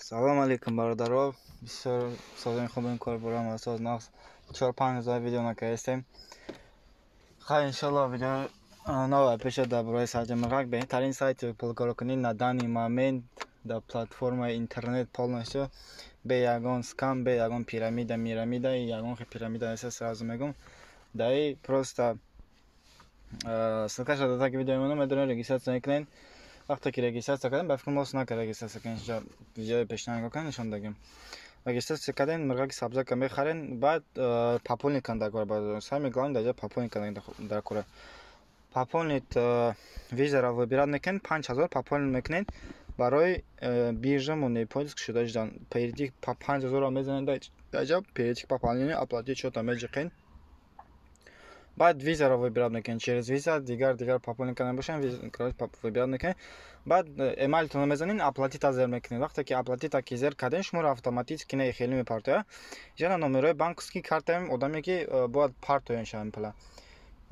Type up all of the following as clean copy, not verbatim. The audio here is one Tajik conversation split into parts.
Салом алейкум, бародаро. Бисёр созани хуб кор бурам асос нақс 4-5 ҳазор видео накардастем. Хай, иншалло, видео нова пеша дар бораи сайти Мирғак, беҳтарин сайти пулкоркунӣ на данный момент дар платформаи интернет, полностью бе ягон скам, бе ягон пирамида мирамида, ягон пирамида нест, сразу мегум. Даи просто ссылкаша дар таги видео мемонам, медонед, регистрация мекунед. Вақте ки регистрация кардем, ба фикр мос накард регистрация кардем, инҷа видеои пешина нигоҳ кунед, нишон дагем. Регистрация кардем, мирғаки сабзака мехарен, баъд пополнить кан дар кора. Самое главное, дар ҷо пополнить кан дар кора. Пополнить визаро выбирать мекунед, 5000 пополнить мекунед барои биржа Moniepoint шуда ждан. Перейти 5000-ро мезанед дар ҷо, перейти к пополнению, оплатить счета меҷиқен. Баъд визаро выбирать мекунед, через виза, дигар дигар пополнить карда бошем, выбирать мекунед. Баъд эмайлтонро мезанед, оплатить зер мекунед. Вақте ки оплатить ки зер кардем, шуморо автоматически не хеле мепартояд. Ижана номерои банковский картаем одаме ки бояд партоян шавем пула.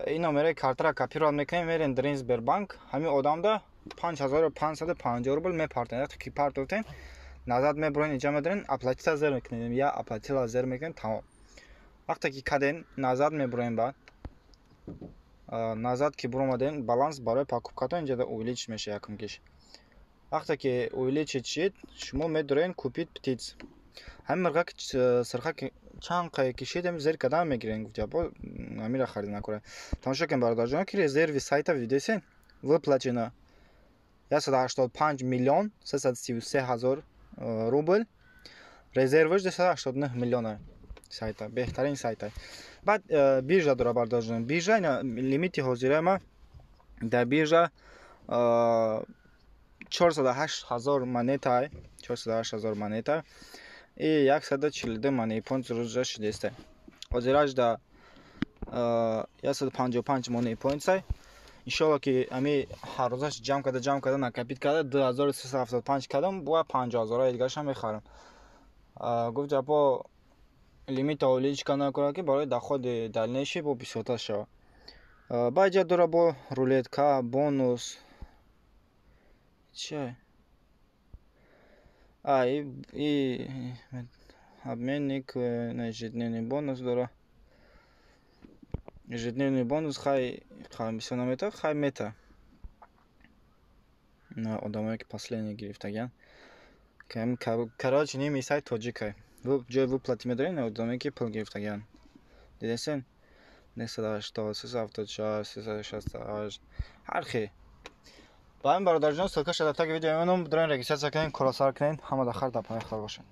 Ин номерои картаро копировать мекунем, мерем дар Сбербанк, ҳамин одамда 5550 рубл мепартоед. Вақте ки партофтем, назад мебуроен, инҷа медорен, оплатить зер мекунед, я оплатила зер мекунед, тамом. Вақте ки кардем, назад мебуроем. Баъд назад ки буромадем, баланс барои покупкатон инҷа увеличить мешавад якум киш. Вақте ки увеличить шид, шумо медорен купить птиц. Ҳамин мирғаки сирхаки чанд қае кишидем, зер кардан мегирем, гуфти бо ҳамира харида накора. Тамошо кунед, бародарҷон, ки резерви сайта видесен, выплачено 185 миллион 333 ҳазор рубл, резерваш 289 миллиона. Сайта беҳтарин сайта. Баъд биржа дора, бародарҷон, биржа лимити ҳозираи ма дар биржа 408 ҳазор монета, 408 ҳазор монета и 142 Moniepoint рӯза шидеста. Ҳозираш да 155 Moniepoint сай. Иншолло, ки ами ҳаррӯзаш ҷамъ карда, ҷамъ карда, накопить карда, 2375 кардам, бояд 50 ҳазора дигарашам мехарам. Гуфт ҷапо лимита увеличить накунад, ки барои доходи дальнейший бо бисёртар шавад. Баъд ҷа дора бо рулетка, бонус чи и обменник на ежедневный бонус дора. Ежедневный бонус хай бисёр намета, хай мета одамое ки последний гирифтагиан. Короче, ними сайт тоҷикай, ҷои выплаты медорем, одамое ки пул гирифтагиан, дидесен, 980, 376, 368, ҳар хел. Ба ҳамин, бародарҷон, ссылкаша дар таги видео мемонам, дароен, регистрация кунед, кора сар кунед. Ҳама дар хайр, дар паноҳи Худо бошед.